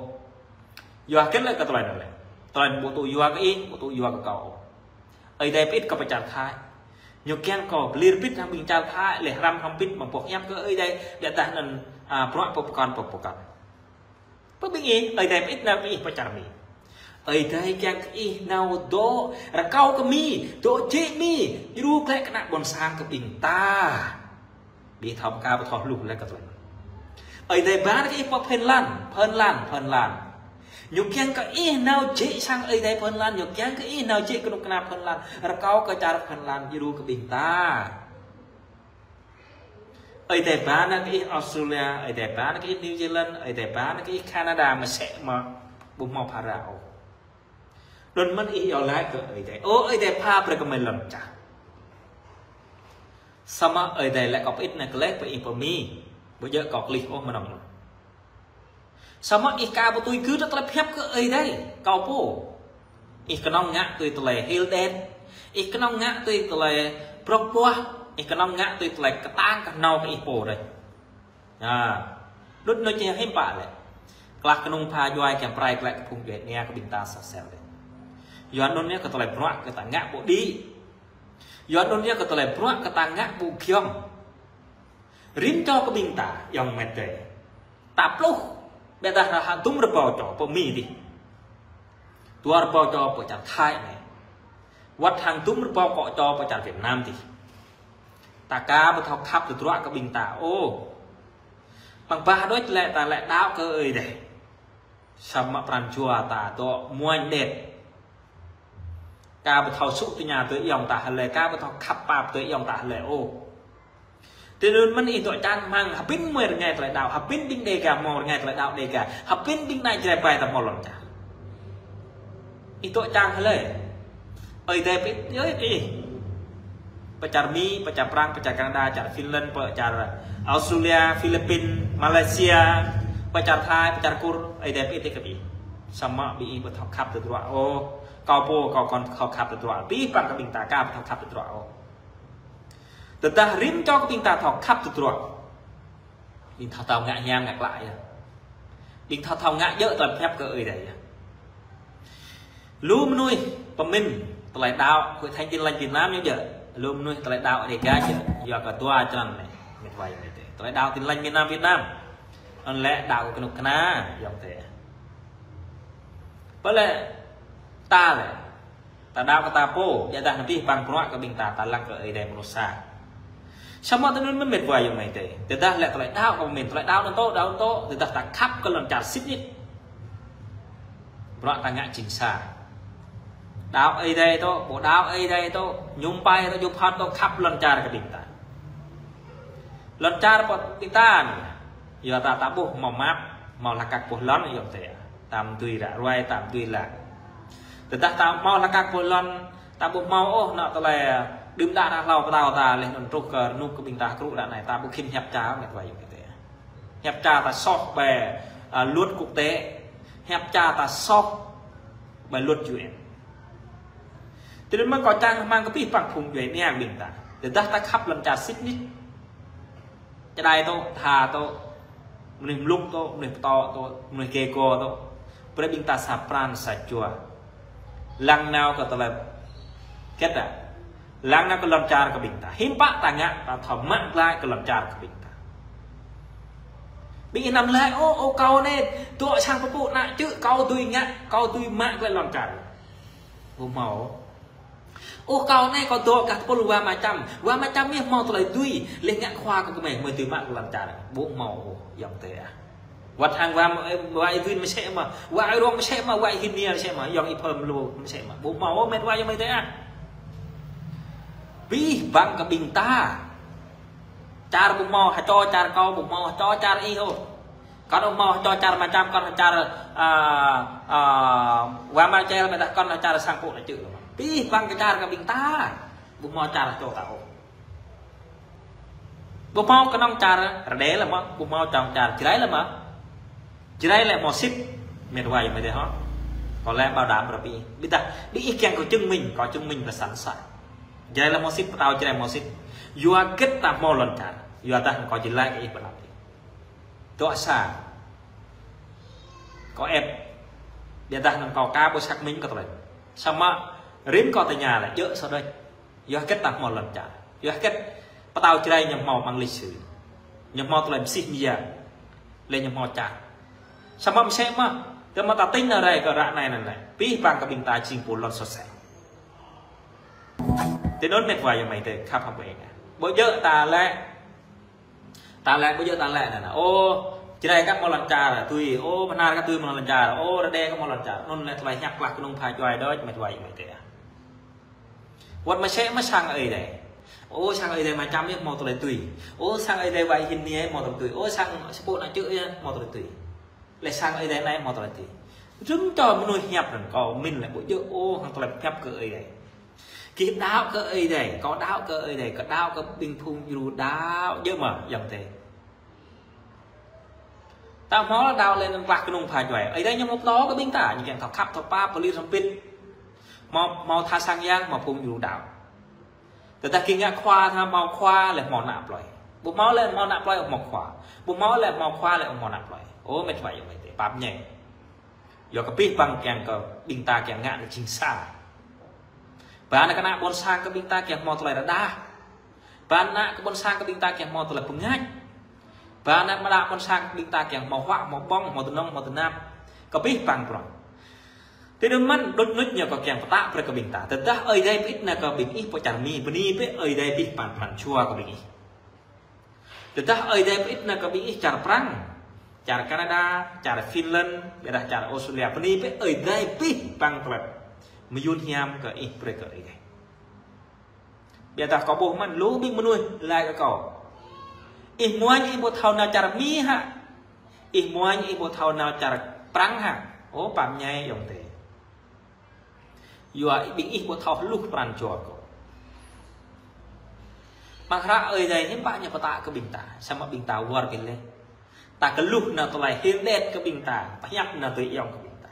Yua hơget lĕ kơ tơlơi anŭn lĕ. Tơlơi anŭn ƀu tŭ yua kơ ih, ƀu tŭ yua kơ kâo ôh. Ơi Adai pơĭt kâo pơ čar Thái. Ñu kiăng kâo pơlir pĭt hăng ƀing čar Thái, laih hrăm hrăm pĭt mă boh hiăp kơ Ơi Adai, biă dah anŭn a, bruă pơpơkŏn pơpơkŏn. Pơ ƀing ih, Ơi Adai pơit nao kơ ih pơ čar Mi. Ơi Adai kiăng kơ ih nao dŏ rơkâo kơ Mi, dŏ jĕ Mi, djru glaĭ kơ ană ƀôn sang kơ ƀing ta. Ƀing thâo pơkă pơtô hluh lĕ kơ tơlơi. Ơi Adai ba kơ ih pơ Phần Lan, Phần Lan, Phần Lan. Ñu kiăng kơ ih nao jĕ sang Ơi Adai Phần Lan, ñu kiăng kơ ih nao jĕ kơnuk kơna Phần Lan, rơkâo kơ čar Phần Lan djru kơ ƀing ta. Ơi Adai ba nao kơ ih Australia, Ơi Adai ba nao kơ ih New Zealand, Ơi Adai ba nao kơ ih Canada, mơsĕ mơ̆ ƀu hmâo phara ôh. Anŭn mơ̆n ih iâu laĭ kơ Ơi Adai. Ơ Ơi Adai pha brơi kơ mơi lŏn čar. Samơ̆ Ơi Adai lĕ kâo pơit nao kơ lĕ pơ ih pơ Mi. Ƀu djơ̆ kâo klih ôh mơnơ̆ng anŭn. Samơ̆ ih aka ƀu tui gưt tơlơi pơhiăp kơ Ơi Adai. Kâo pô. Ih kơnơ̆ng ngă tui tơlơi hil đen. Ih kơnơ̆ng ngă tui tơlơi brŏk buah. Ih kơnơ̆ng ngă tui tơlơi kơtang kơhnâo kơ ih pô đôč. Ha. Đŭt nô čih hiư̆m pă lĕ. Klah kơnung pha djuai kiăng pơrai glaĭ kơ phung djuai ania kơ ƀing ta soh sel đôč. Yua anŭn yơh kơ tơlơi bruă kơ ta ngă ƀu đĭ. Yua anŭn yơh kơ tơlơi bruă kơ ta ngă ƀu giŏng. Rĭm čô kơ ƀing ta, ayŏng amai adơi. Ta pluh, ƀiădah ră hăng dŭm rơbâo čô pơ Mi dih. Dua rơbâo čô pơ čar Thái anai. Wơ̆t hăng dŭm rơbâo akŏ čô pơ čar Việt Nam dih. Ta aka ƀu thâo khăp tơdruă kơ ƀing ta ôh. Mơ̆ng bah đôč lĕ ta lĕ đaŏ kơ Ơi Adai. Samơ̆ pran jua ta dŏ muañ đet. Aka ƀu thâo sŭ tơña tui ayŏng ta hlơi, aka ƀu thâo khăp pap tui ayŏng ta hlơi ôh. Tui anŭn mơ̆n ih dŏ čang rơmang, hơbĭn mơi rơngai tơlơi đaŏ, hơbĭn ƀing Đêga hmâo rơngai tơlơi đaŏ Đêga, hơbĭn ƀing ană Jrai ƀai ta hmâo lŏn čar. Ih dŏ čang hlơi. Ơi Adai pơit, ơi pơit. Pơ čar Mi, pơ čar Prang, pơ čar Canada, čar Finland, pơ čar Australia, Philippin, Malaysia, pơ čar Thái, pơ čar Kur, Ơi Adai pơit kơ ƀing ih. Samơ̆ ƀing ih ƀu thâo khăp tơdruă ôh. Kâo pô, kâo kŏn thâo khăp tơdruă. Abih bang kơ ƀing ta aka ƀu thâo khăp tơdruă ôh. Tơdah rĭm čô kơ ƀing ta thâo khăp tơdruă. Ƀing thâo thâo ngă hiam ngă klă yơh. Ƀing thâo thâo ngă djơ̆ tơlơi pơhiăp kơ Ơi Adai yơh. Lu mơnuih pơmĭn tơlơi đaŏ, Hội Thánh Tin Lành Việt Nam ñu djơ̆. Lu mơnuih tơlơi đaŏ Đêga djơ̆. Yua kơ dua črăn anai, mĕt wa ayŏng amai adơi. Tơlơi đaŏ Tin Lành miền Nam Việt Nam. Anŭn lĕ đaŏ kơnuk kơna, ayŏng adơi. Pơ lĕ ta lĕ. Ta đaŏ kơ ta pô, ƀiădah abih bang bruă kơ ƀing ta, ta lăng kơ Ơi Adai mơnuih sa. Samơ̆ tui anŭn mơ̆n mĕt wa ayŏng amai adơi. Tơdah lĕ tơlơi đaŏ kơ mơ̆n, tơlơi đaŏ anŭn tŏ, đaŏ anŭn tŏ, tơdah ta khăp kơ lŏn čar sĭt nik. Bruă ta ngă jing sa. Đaŏ Ơi Adai tŏ, ƀu đaŏ Ơi Adai tŏ, mơñum pai tŏ, djŭp hŏt tŏ, khăp lŏn čar kơ ƀing ta. Lŏn čar pơ ƀing ta anai. Yua ta ta ƀuh hmâo map, hmâo hla kăk pơh lŏn, ayŏng adơi. Ta mơ̆ dưi ră ruai, ta mơ̆ dưi lăng. Tơdah ta hmâo hla kăk pơh lŏn, ta ƀu hmâo ôh anŏ tơlơi đưm đă ră hlâo pơtao ta, laih anŭn truh kơ rơnŭk kơ ƀing ta hơkrŭ ră anai, ta ƀu khĭn hiăp ča mĕt wa ayŏng adơi. Hiăp ča ta soh ƀơi, a, luật quốc tế, hiăp ča ta soh ƀơi luật U N. Tui anŭn mơ̆n kâo čang rơmang kơ abih bang phung djuai ania ƀing ta. Tơdah ta khăp lŏn čar sĭt nik. Čơđai tŏ, tha tŏ, mơnuih mlŭk tŏ, mơnuih pơtô tŏ, mơnuih gê gô tŏ. Brơi ƀing ta sa pran sa jua. Lăng nao kơ tơlơi hơget ă. Lăng nao kơ lŏn čar kơ ƀing ta. Hiư̆m pă ta ngă, ta thâo mă glaĭ kơ lŏn čar kơ ƀing ta. Ƀing ih anăm laĭ, ôh, ôh, kâo anai, dŏ sang pơpŭ ană čư̆, kâo dưi ngă, kâo dưi mă glaĭ lŏn čar. Ƀu hmâo. Ôh, kâo anai kâo dŏ gah tơpul wa Ama Čăm. Wa Ama Čăm yơh hmâo tơlơi dưi, laih ngă khua kơ gơmơi, gơmơi dưi mă kơ lŏn čar. Ƀu hmâo ôh, ayŏng adơi ah. Wơ̆t hăng wa, wa Y Win mơsĕ mơ̆, wa Y Rong mơsĕ mơ̆, wa Y Hin Niê mơsĕ mơ̆, ayŏng Y Phơm Lu mơsĕ mơ̆. Ƀu hmâo ôh, mĕt wa ayŏng amai adơi ah. Abih bang kơ ƀing ta. Čar ƀu hmâo hơčô čar kâo, ƀu hmâo hơčô čar ih ôh. Kâo hmâo hơčô čar Ama Čăm, kâo čar, a, a, wa Ama Čel, ƀiădah kâo čar sang pơpŭ ană čư̆. Abih bang kơ čar kơ ƀing ta. Ƀu hmâo čar hơčô ta ôh. Ƀu hmâo kơnơ̆ng čar Rơđê lĕ mơ̆, ƀu hmâo kơnơ̆ng čar Jrai lĕ mơ̆. Jrai lĕ hmâo sĭt, mĕt wa ayŏng amai adơi hŏ. Kâo lĕ bảo đảm ră ƀing ih. Ƀiădah, ƀing ih kiăng kâo chứng minh, kâo chứng minh pơ săn sa. Jrai lĕ hmâo sĭt, pơtao Jrai hmâo sĭt. Yua hơget ta hmâo lŏn čar. Yua dah kâo jơlan kơ ih pơ anăp ih. Dŏ sa. Kâo ĕp. Ƀiădah anŭn kâo aka ƀu xác minh kơ tơlơi. Samơ̆ rĭm kâo tơña lĕ, djơ̆ sa đôč. Yua hơget ta hmâo lŏn čar. Yua hơget pơtao Jrai ñu hmâo amăng lịch sử. Ñu hmâo tơlơi mơsih mơyang. Lĕ ñu hmâo čar. Samơ̆ mơsĕ mơ̆, tơma ta tĭng nao rai kơ ră anai anŭn lĕ. Pih pang kơ ƀing ta jing pô lŏn sosel. Tui anŭn met wa ayŏng amai adơi khăp hăng ƀu eng. Ƀu djơ̆ ta lĕ. Ta lĕ, ƀu djơ̆ ta lĕ anŭn. Ô, Jrai kăp hmâo lŏn čar tui. Ô, Bahnar kăp tui hmâo lŏn čar. Ô, Rađê kăp hmâo lŏn čar. Anŭn lĕ tơlơi hiăp klah kơnung pha juai đôč met wa ayŏng amai adơi. Wơ̆t mơsĕ mơ̆ sang Ơi Adai. Ô, sang Ơi Adai Mơčăm yơh hmâo tơlơi tui. Ô, sang Ơi Adai Wai Hin Niê hmâo tơlơi tui. Ô, sang Sơpŭ Nă Čư̆ yơh hmâo tơlơi tui. Lĕ sang Ơi Adai anai hmâo tơlơi tui. Rŭng čô mơnuih hiăp anŭn kâo min lĕ ƀu djơ̆ ô hăng tơlơi hiăp kơ Ơi Adai. Gih đaŏ kơ Ơi Adai, kâo đaŏ kơ Ơi Adai, kâo đaŏ kơ ƀing phung djru đaŏ djơ̆ mơ̆ ayŏng adơi. Ta hmâo lĕ đaŏ lĕ anŭn klah kơnung pha juai. Ơi Adai ñu hmâo pơtô kơ ƀing ta, ñu kiăng thâo khăp thâo pap, pơlir sơmpit. Hmâo, hmâo tha sang yang, hmâo phung djru đaŏ. Tơdah gih ngă khua tha hmâo khua lĕ hmâo ană plơi. Ƀu hmâo lĕ hmâo ană plơi hmâo khua. Ƀu hmâo lĕ hmâo khua lĕ hmâo ană plơi. Ô, met wa ayŏng amai adơi, pap ñai. Yua kơ pih pang kiăng kơ ƀing ta kiăng ngă lĕ jing sa. Ba ană kơnă ƀôn sang kơ ƀing ta kiăng hmâo tơlơi rơđah. Ba ană kơ ƀôn sang kơ ƀing ta kiăng hmâo tơlơi pơngač. Ba ană mơda ƀôn sang kơ ƀing ta kiăng hmâo huă, hmâo ƀơ̆ng, hmâo tơnŏng, hmâo tơnap. Kơ pih pang prŏng. Tui anŭn mơ̆n, đŭt nŭt ñu kâo kiăng pơtă brơi kơ ƀing ta. Tơdah Ơi Adai pơit nao kơ ƀing ih pơ čar Mi, bơni bĕ Ơi Adai pih pang pran jua kơ ƀing ih. Tơdah Ơi Adai pơit nao kơ ƀing ih čar Prang, čar Canada, čar Finland, ƀiădah čar Australia, bơni bĕ Ơi Adai pih pang tơlơi mơyun hiam kơ ih brơi kơ Ơi Adai. Ƀiădah kâo ƀuh mơ̆n lu ƀing mơnuih laĭ kơ kâo. Ih muañ ih ƀu thâo nao čar Mi hă? Ih muañ ih ƀu thâo nao čar Prang hă? Ô, pap ñai ayŏng adơi. Yua ƀing ih ƀu thâo hluh pran jua kâo. Mơ̆ng hră Ơi Adai hiư̆m pă ñu pơtă kơ ƀing ta, samơ̆ ƀing ta wơr bĭt lĕ. Ta kơluh nao tơlơi hil đet kơ ƀing ta, pơhiăp nao tui ayŏng kơ ƀing ta.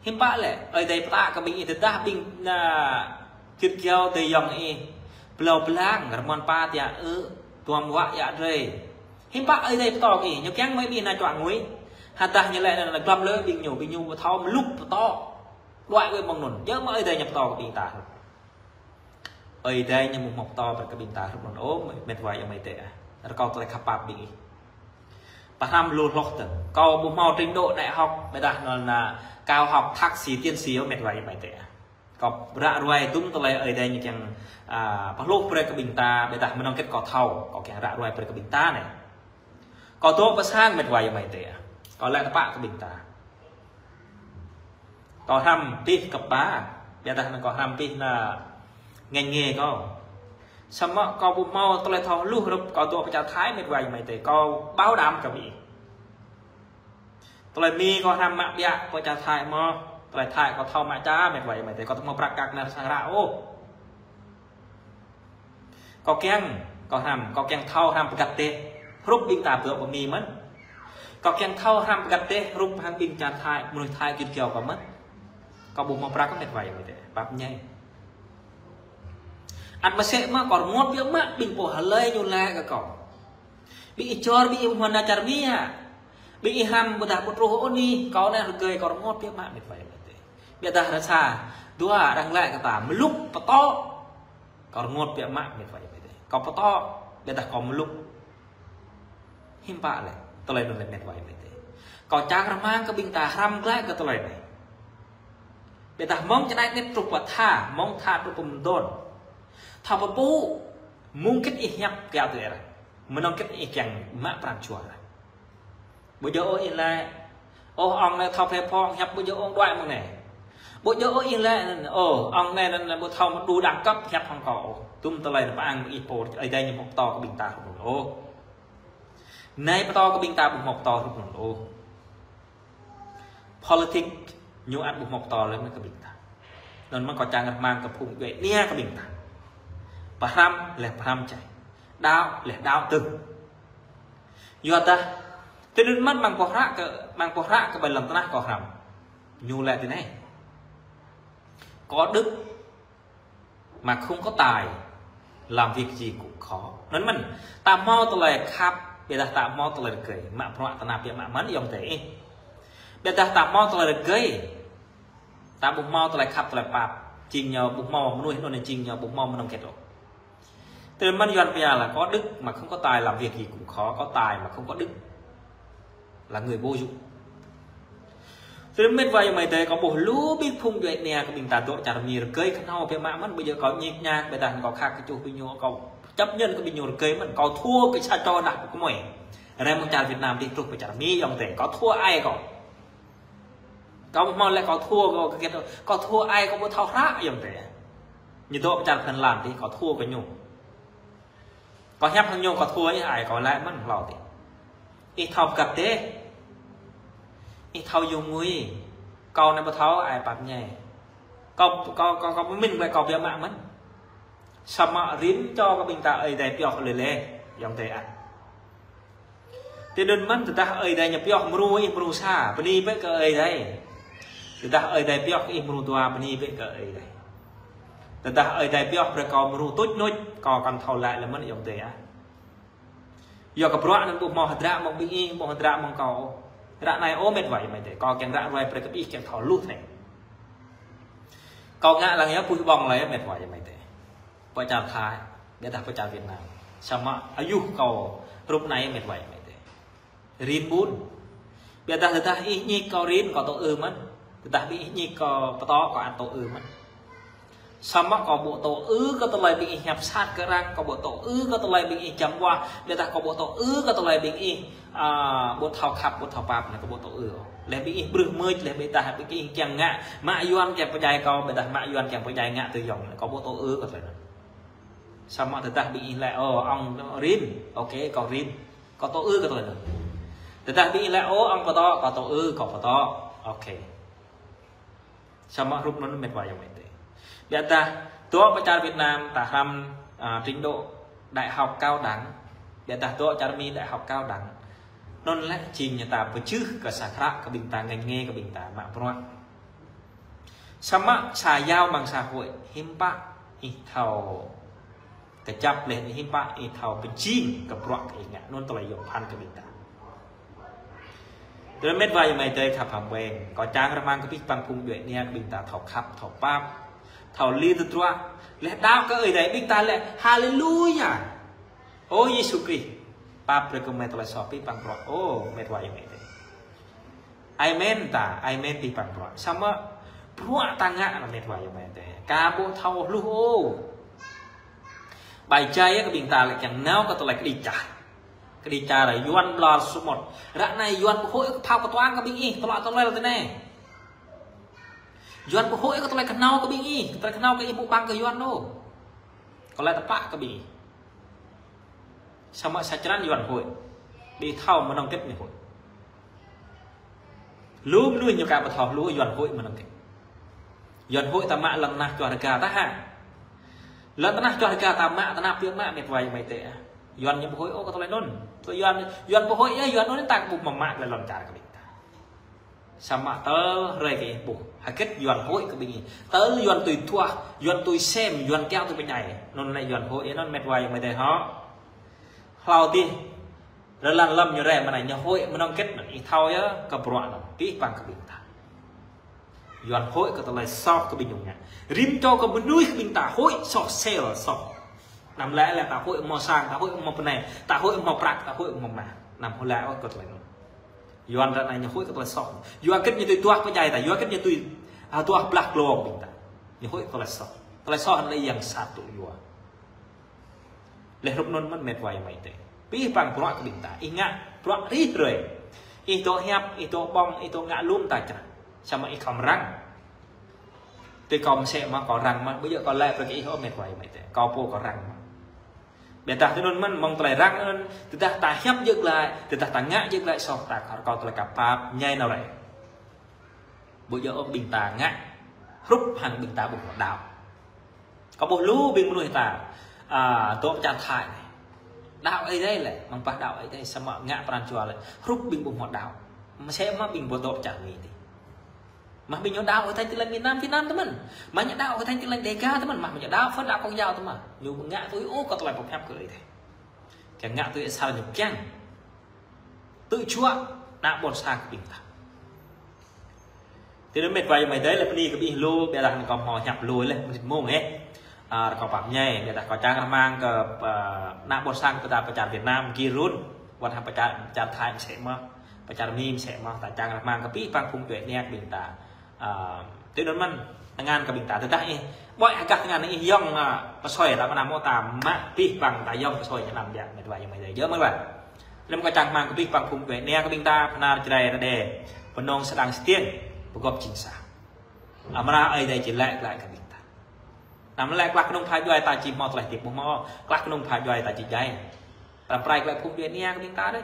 Hiư̆m pă lĕ, Ơi Adai pơtă kơ ƀing ih tơdah ƀing nao git gao tui ayŏng ih. Blâo blang, rơmon pa tia ư, tuam wă ia drơi. Hiư̆m pă Ơi Adai pơtô kơ ih, ñu kiăng mơi ƀing nao čuă ngui. Hơdah ñu lĕ anŭn glăm lơ ƀing ñu, ƀing ñu ƀu thâo mlŭk pơtô. Đuaĭ wơ̆t mơ̆ng anŭn, djơ̆ mơ̆ Ơi Adai ñu pơtô kơ ƀing ta. Ơi Adai ñu ƀu hmâo pơtô brơi kơ ƀing ta hrup anŭn ôh, met wa ayŏng amai adơi ah. Rơkâo tơlơi khăp pap ƀing ih. Pơhrăm lu hloh tơ̆ng. Kâo ƀu hmâo trình độ đại học, ƀiădah anŭn, à, cao học, thạc sĩ, tiến sĩ ôh met wa ayŏng amai adơi ah. Kâo ră ruai tum tơlơi Ơi Adai ñu kiăng, à, pơhluh brơi kơ ƀing ta, ƀiădah mơnơ̆ng hơget kâo thâo, kâo kiăng ră ruai brơi kơ ƀing ta anai. Kâo dŏ pơ sang met wa ayŏng amai adơi ah. Kâo laĭ tơpă kơ ƀing ta. Kâo hrăm pih cấp ba, ƀiădah anŭn kâo hrăm pih nao ngành nghề kâo. Samơ̆ kâo ƀu hmâo tơlơi thâo hluh hrup kâo dŏ pơ čar Thái met wa ayŏng amai adơi. Kâo bảo đảm kơ ƀing ih. Tơlơi Mi kâo hrăm mă ƀiă pơ čar Thái mơ̆, tơlơi Thái kâo thâo mă ča met wa ayŏng amai adơi. Kâo ƀu hmâo prăk kăk nao sang ră ôh. Kâo kiăng, kâo hrăm, kâo kiăng thâo hrăm pơgăt dêh, hrup ƀing ta dŏ pơ Mi mơ̆n. Kâo kiăng thâo hrăm pơgăt dêh, hrup hăng ƀing čar Thái, mơnuih Thái git gao kâo mơ̆n. Kâo ƀu hmâo prăk met wa ayŏng amai adơi, pap ñai. Ăt mơsĕ mơ̆ kâo rơngot biă mă ƀing pô hlơi ñu laĭ kơ kâo. Ƀing ih čor, ƀing ih hmâo nao čar Mi ah. Ƀing ih hrăm ƀôdah ƀu truh ôh anih, kâo anai rơgơi kâo rơngot biă mă met wa ayŏng amai adơi. Ƀiădah rơsa, dua arăng laĭ kơ ta, mlŭk pơtô. Kâo rơngot biă mă met wa ayŏng amai adơi. Kâo pơtô, ƀiădah kâo mlŭk. Hiư̆m pă lĕ, tơlơi anŭn lĕ met wa ayŏng amai adơi. Kâo čang rơmang kơ ƀing ta hrăm glaĭ kơ tơlơi anai. Ƀiădah mơ̆ng čơđai anet truh pơ tha, mơ̆ng tha truh pơ mơdôn. Thâo pơpŭ, mơ̆ng hơget ih hiăp kiaŏ tui arăng. Mơnơ̆ng hơget ih kiăng mă pran jua arăng. Ƀu djơ̆ ôh ih laĭ. Ôh, ŏng anai thâo phe phong hiăp ƀu djơ̆ ôh đuaĭ mơ̆ng anai. Ƀu djơ̆ ôh ih laĭ anŭn, ôh, ŏng anai anŭn ƀu thâo mă đu đẳng cấp hiăp hăng kâo ôh. Tum tơlơi anŭn pơang ih pô, Ơi Adai ñu hmâo pơtô kơ ƀing ta hrup anŭn ôh. Anai pơtô kơ ƀing ta ƀu hmâo pơtô hrup anŭn ôh. Politik ñu ăt ƀu hmâo pơtô lĕ mơ̆ kơ ƀing ta. Anŭn mơ̆ kâo čang rơmang kơ phung djuai ania kơ ƀing ta. Pơhrăm lĕ pơhrăm čai. Đaŏ lĕ đaŏ tơ̆ng. Yua dah, tui anŭn mơ̆n mơ̆ng pô hră kơ, mơ̆ng pô hră kơ ƀơi lŏn tơnah kâo hrăm. Ñu laĭ tui anai. Có đức mà không có tài, làm việc gì cũng khó. Anŭn mơ̆n, ta hmâo tơlơi khăp, ƀiădah ta hmâo tơlơi rơgơi, mă bruă tơnap biă mă mơ̆n ayŏng adơi. Ƀiădah ta hmâo tơlơi rơgơi, ta ƀu hmâo tơlơi khăp tơlơi pap, jing ñu ƀu hmâo mơnuih anŭn jing ñu ƀu hmâo mơnơ̆ng hơget ôh. Tơdah mơ̆n Yuan pia là có đức mà không có tài làm việc gì cũng khó, có tài mà không có đức là người vô dụng. Tơdah mĕt wa ayŏng amai adơi, kâo ƀuh lu ƀing phung djuai ania kơ ƀing ta dŏ čar Mi rơgơi kơhnâo biă mă mơ̆n, ƀu djơ̆ kâo ñik ñak, ƀôdah kâo khăp kơ čuh ƀing ñu, kâo chấp nhận kơ ƀing ñu rơgơi mơ̆n, kâo thua kơ sa čô đah kơ mơi. Rai mơ̆ng čar Việt Nam dih truh pơ čar Mi ayŏng adơi, kâo thua ai kâo. Kâo ƀu hmâo lĕ kâo thua kâo kơ kiăt, kâo thua ai kâo ƀu thâo hră ayŏng adơi. Ñu dŏ pơ čar Phần Lan dih kâo thua kơ ñu. Kâo hiăp hăng ñu kâo thua ih ai kâo lĕ mơ̆n hlâo dih. Ih thâo pơkăt dih. Ih thâo yua ngui. Kâo anai ƀu thâo ai pap ñai. Kâo, kâo, kâo, kâo pơmĭn lĕ kâo biă mă mơ̆n. Samơ̆ rĭm čô kơ ƀing ta Ơi Adai pioh lĕ lĕ ayŏng adơi ah. Tui anŭn mơ̆n tơdah Ơi Adai ñu pioh mrô ih mrô sa, bơni bĕ kơ Ơi Adai. Tơdah Ơi Adai pioh kơ ih mrô dua, bơni bĕ kơ Ơi Adai. Tơdah Ơi Adai pioh brơi kâo mrô tuč nuč, kâo kăn thâo laĭ lĕ mơ̆n ayŏng adơi ah. Yua kơ bruă anŭn ƀu hmâo hơdră mơ̆ng ƀing ih, ƀu hơdră mơ̆ng kâo. Ră anai ơ mĕt wa ayŏng amai adơi, kâo kiăng ră ruai brơi kơ ih kiăng thâo hluh anai. Kâo ngă lăng yơh puih ƀơ̆ng lĕ mĕt wa ayŏng amai adơi. Pơ čar Thái, ƀôdah pơ čar Việt Nam. Samơ̆ ayuh kâo hrup anai mĕt wa ayŏng amai adơi. Rin ƀun. Ƀôdah tơdah ih ñik kâo rin, kâo tŭ ư mơ̆n. Tơdah ƀing ih ñik kâo pơtô, kâo ăt tŭ ư mơ̆n. Samơ̆ kâo ƀu tŭ ư kơ tơlơi ƀing ih hiăp sat kơ arăng, kâo ƀu tŭ ư kơ tơlơi ƀing ih čăm wah, ƀôdah kâo ƀu tŭ ư kơ tơlơi ƀing ih, a, ƀu thâo khăp, ƀu thâo pap, anai kâo ƀu tŭ ư. Lĕ ƀing ih brưh mưč, lĕ ƀôdah ƀing ih kiăng ngă mă Yuan kiăng pơdjai kâo, ƀôdah mă Yuan kiăng pơdjai ngă tui yŏng, kâo ƀu tŭ ư kơ tơlơi anŭn. Samơ̆ tơdah ƀing ih laĭ, ơ, ŏng rin, ok, kâo rin. Kâo tŭ ư kơ tơlơi anŭn. Tơdah ƀing ih laĭ, ơ, ŏng pơtô, kâo tŭ ư, kâo pơtô. Ok. Samơ̆ hrup anŭn mĕt wa ayŏng amai adơi. Ƀôdah dŏ pơ čar Việt Nam ta hrăm, a, trình độ đại học cao đẳng. Ƀôdah dŏ čar Mi đại học cao đẳng. Anŭn lĕ jing ñu ta pơjưh kơ sa hră kơ ƀing ta ngăn ngê kơ ƀing ta mă bruă. Samơ̆ sa yao mơ̆ng sa hơi hiư̆m pă ih thâo kơjăp lĕ hiư̆m pă ih thâo pơjing kơ bruă kơ ih ngă anŭn tơlơi yôm phăn kơ ƀing ta. Tơlơi mĕt wa ayŏng amai adơi khăp hăm ƀueng. Kâo čang rơmang kơ abih bang phung djuai ania kơ ƀing ta thâo khăp, thâo pap, thâo li tơdruă. Lĕ đaŏ kơ Ơi Adai ƀing ta lĕ haleluya. Ơ Yêsu Krist, pap brơi kơ mơi tơlơi soh abih bang bruă. Ơ mĕt wa ayŏng amai adơi. Amen ta, amen abih bang bruă. Samơ̆ bruă ta ngă anai mĕt wa ayŏng amai adơi. Kâo ƀu thâo hluh ôh. Bai jai kơ ƀing ta lĕ kiăng nao kơ tơlơi kơđi čar. Kơđi čar Yuan ƀlŏr samơ̆. Ră anai Yuan pơhơi kơ phao kơtuang kơ ƀing ih, tơlơi tơlơi tơ anai. Yuan pơhơi kơ tơlơi kơhnâo kơ ƀing ih, tơlơi kơhnâo kơ ih ƀu ƀăng kơ Yuan ôh. Kơ lĕ tơpă kơ ƀing ih. Samơ̆ sa črăn Yuan hơi. Ƀing ih thâo mơnơ̆ng hơget ñu hơi. Lu mơnuih ñu ka ƀu thâo hluh Yuan hơi mơnơ̆ng hơget. Yuan hơi ta mă lŏn tơnah čuah rơga ta hă. Lŏn tơnah čuah rơga ta mă, tơnah biă mă mĕt wa ayŏng amai adơi. Yuan ñu pơhơi ôh kơ tơlơi anŭn. Tơ Yuan, Yuan pơhơi yơh, Yuan anŭn ta ƀu mă mă lĕ lŏn čar kơ ƀing ta. Samơ̆ tơl hrơi kơ ih ƀuh. Hơget Yuan hơi kơ ƀing ih. Tơl Yuan tui duah, Yuan tui sem, Yuan kiaŏ tui pơdjai. Anŭn lĕ Yuan hơi, anŭn mĕt wa ayŏng amai adơi hŏ. Hlâo dih. Rơlan lăm ñu rai mơnai ñu hơi mơnơ̆ng hơget anŭn. Ih thâo yơh kơ bruă anŭn. Abih bang kơ ƀing ta. Yuan hơi kơ tơlơi soh kơ ƀing ñu ngă. Rĭm čô kơ mơnuih kơ ƀing ta hơi soh sel soh. Anăm laĭ lĕ ta hơi hmâo sang, ta hơi hmâo bơnai, ta hơi hmâo prăk, ta hơi hmâo mah. Anăm hơi laĭ ôh kơ tơlơi anŭn. Yuan ră anai ñu hơi kơ tơlơi soh. Yua hơget ñu tui duah pơdjai ta, yua hơget ñu tui, a, duah blah glông ƀing ta. Ñu hơi kơ tơlơi soh. Tơlơi soh anŭn lĕ yang sat tŭ yua. Lĕ hrup anŭn mơ̆n mĕt wa ayŏng amai adơi. Abih bang bruă kơ ƀing ta. Ih ngă bruă rĭm hrơi. Ih dŏ hiăp, ih dŏ ƀơ̆ng, ih dŏ ngă lŏm ta črăn. Samơ̆ ih khŏm răng. Tui kâo mơsĕ mơ̆ kâo răng mơ̆. Ƀu djơ̆ kâo laĭ brơi kơ ih ôh mĕt wa ayŏng amai adơi. Kâo pô kâo răng mơ̆. Ƀôdah tui anŭn mơ̆n mơ̆ng tơlơi răng anŭn. Tơdah ta hiăp djơ̆ glaĭ, tơdah ta ngă djơ̆ glaĭ soh ta kơ rơkâo tơlơi ka pap ñai nao rai. Ƀu djơ̆ ôh ƀing ta ngă hrup hăng ƀing ta ƀu hmâo đaŏ. Kâo ƀuh lu ƀing mơnuih ta, a, dŏ pơ čar Thái anai. Đaŏ Ơi Adai lĕ, mơ̆ng pah đaŏ Ơi Adai samơ̆ ngă pran jua lĕ hrup ƀing ƀu hmâo đaŏ. Mơsĕ mơ̆ ƀing ƀu dŏ pơ čar Mi dih. Mơ̆ ƀing ñu đaŏ Ơi Adai tơlơi Việt Nam, Việt Nam tơmơ̆n. Mơ̆ ñu đaŏ Ơi Adai tơlơi Đêga tơmơ̆n, mơ̆ ñu đaŏ Phật đaŏ Công giáo tơmơ̆n. Ñu ngă tui ôh kơ tơlơi pơhiăp kơ Ơi Adai. Kiăng ngă tui asar ñu kiăng. Tui čuă ană ƀôn sang kơ ƀing ta. Tui anŭn mĕt wa ayŏng amai adơi lĕ bơni kơ ƀing ih lu, ƀiădah anŭn kâo hmâo hiăp lu lĕ, mơnit mông ĕ. Ơ, kâo pap ñai, ƀiădah kâo čang rơmang kơ, ơ, ană ƀôn sang kơ ta pơ čar Việt Nam, gir run, wơ̆t hăng pơ čar, pơ čar Thái mơsĕ mơh, pơ čar Mi mơsĕ mơh, ta čang rơmang kơ abih bang phung djuai ania kơ ƀing ta. Ơ, tui anŭn mơ̆n, tơngan kơ ƀing ta tơdah ih ƀuh hơgah tơngan ih yŏng, ơ, pơsoi ta mơnam ôh, ta mă abih bang ta yŏng pơsoi ñu anăm biă, met wa ayŏng amai adơi. Djơ̆ mơ̆n wa. Lơ̆m kâo čang rơmang kơ abih bang phung djuai ania kơ ƀing ta, Bơnar, Jrai, Rađê, Bơnông, Sơdang, Stiêng, pơgop jing sa. Amra Ơi Adai či laĭ glaĭ kơ ƀing ta. Anăm laĭ klah kơnung pha djuai ta či hmâo tơlơi hơdip ƀu hmâo, klah kơnung pha djuai ta či djai. Pơrăm pơrai glaĭ phung djuai ania kơ ƀing ta dêh.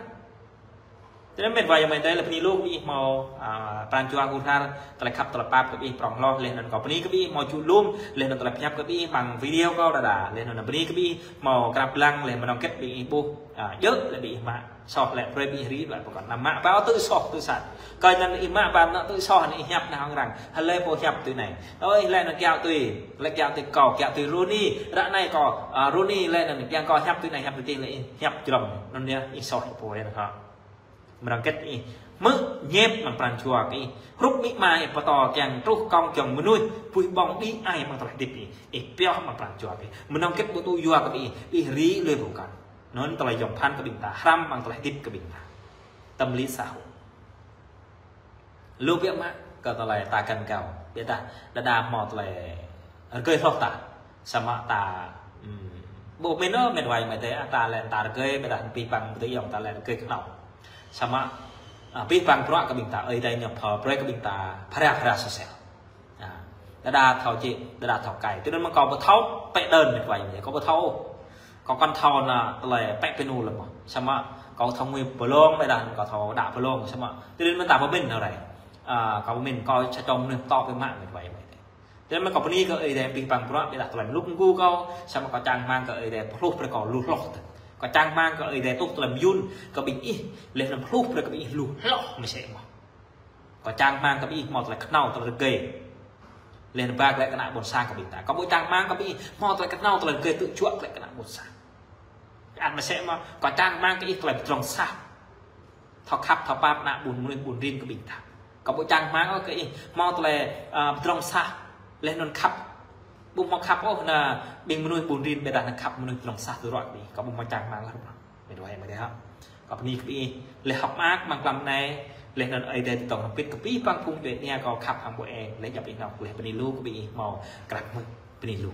Tui anŭn met wa ayŏng amai adơi, lĕ bơni lu kơ ih hmâo, ơ, pran jua hur har, tơlơi khăp tơlơi pap kơ ih prŏng hloh, laih anŭn kâo bơni kơ ih hmâo čŭ lŏm, laih anŭn tơlơi pơhiăp kơ ih amăng video kâo đơđa, laih anŭn bơni kơ ih hmâo krăp lăng, laih mơnơ̆ng hơget ƀing ih ƀuh, ơ, djơ̆ lĕ ƀing ih mă. Soh lĕ brơi ƀing ih rĭ đuaĭ pơkŏn. Anăm mă ba ôh tui soh tui sat. Kơ anŭn ih mă ba anŭn tui soh anŭn ih hiăp nao hăng arăng. Hlơi pô hiăp tui anai. Ơ, ih laĭ anŭn kiaŏ tui. Laĭ kiaŏ tui kâo, kiaŏ tui Runi. Ră anai kâo, ơ, Runi laĭ anŭn kiăng kâo hiăp tui anai, hiăp tui adih, laĭ ih hiăp jrŏng. Anŭn yơh ih soh pô yơh hă. Mơnơ̆ng hơget ih hmư̆ ñĕp amăng pran jua kơ ih. Hrup amĭ ama ih pơtô kiăng truh kông giŏng mơnuih. Puih ƀong đĭ ai amăng tơlơi hơdip ih. Ih pioh amăng pran jua kơ ih. Mơnơ̆ng hơget ƀu tŭ yua kơ ih. Ih rĭ lui pơkŏn. Anŭn tơlơi yom pơphan kơ ƀing ta, hrăm amăng tơlơi hơdip kơ ƀing ta. Tâm lý xã hội. Lu biă mă kơ tơlơi ta găn gao. Biă ta đơđa hmâo tơlơi rơgơi hloh ta. Samơ̆ ta, ưm, ƀu min ôh, met wa ayŏng amai adơi, ta lĕ ta rơgơi, biă ta abih bang ƀu tui yŏng ta lĕ rơgơi kơhnâo. Samơ̆, ơ, abih bang bruă kơ ƀing ta, Ơi Adai ñu pha brơi kơ ƀing ta phara phara sosial. Ơ, đơđa thâo jĕ, đơđa thâo kai. Tui anŭn mơ̆n kâo ƀu thâo pĕ đơn met wa ayŏng amai adơi, kâo ƀu thâo. Kâo kăn thâo anŭn tơlơi pĕ pơnu lơ̆m mơ̆n. Samơ̆ kâo thâo ngui pơlông, biă dah kâo thâo đă pơlông. Samơ̆ tui anŭn mơ̆n ta pơmĭn anŭn rai. Ơ, kâo pơmĭn kâo sa čô mơnuih pơtô biă mă met wa ayŏng amai adơi. Tui anŭn mơ̆n kâo bơni kơ Ơi Adai abih bang bruă, biă dah tơlơi mluk mgu kâo. Samơ̆ kâo čang rơmang kơ Ơi Adai pơhluh brơi kâo lu hloh tơ̆. Kâo čang rơmang kơ Ơi Adai tuh tơlơi mơyun kơ ƀing ih, laih anŭn pơhluh brơi kơ ƀing ih lu hloh mơsĕ mơ̆n. Kâo čang rơmang kơ ƀing ih hmâo tơlơi kơhnâo tơlơi rơgơi. Laih anŭn ba glaĭ kơ ană ƀôn sang kơ ƀing ta. Kâo ƀu čang rơmang kơ ƀing ih hmâo tơlơi kơhnâo tơlơi rơgơi tơjuă glaĭ kơ ană ƀôn sang. Kơ anŭn mơsĕ mơ̆n, kâo čang rơmang kơ ih tơlơi pơdrŏng sah. Thâo khăp, thâo pap ană ƀun mơnuih ƀun rin kơ ƀing ta. Kâo ƀu čang rơmang ôh kơ ih hmâo tơlơi, ơ, pơdrŏng sah. Laih anŭn khăp. Ƀu hmâo khăp ôh anŭn ƀing mơnuih ƀun rin, biă dah anŭn khăp mơnuih pơdrŏng sah tơruă kơ ƀing ih. Kâo ƀu hmâo čang rơmang ôh. Met wa ayŏng amai adơi hă. Kâo bơni kơ ƀing ih, laih hơ̆k mơak amăng tlam anai, laih anŭn Ơi Adai tơtông hơbĭt kơ abih bang phung djuai ania kâo khăp hăng ƀô̆ eng, laih djŏp anih anŏ, laih bơni lu kơ ƀing ih hmâo krăp mơ̆n, bơni lu.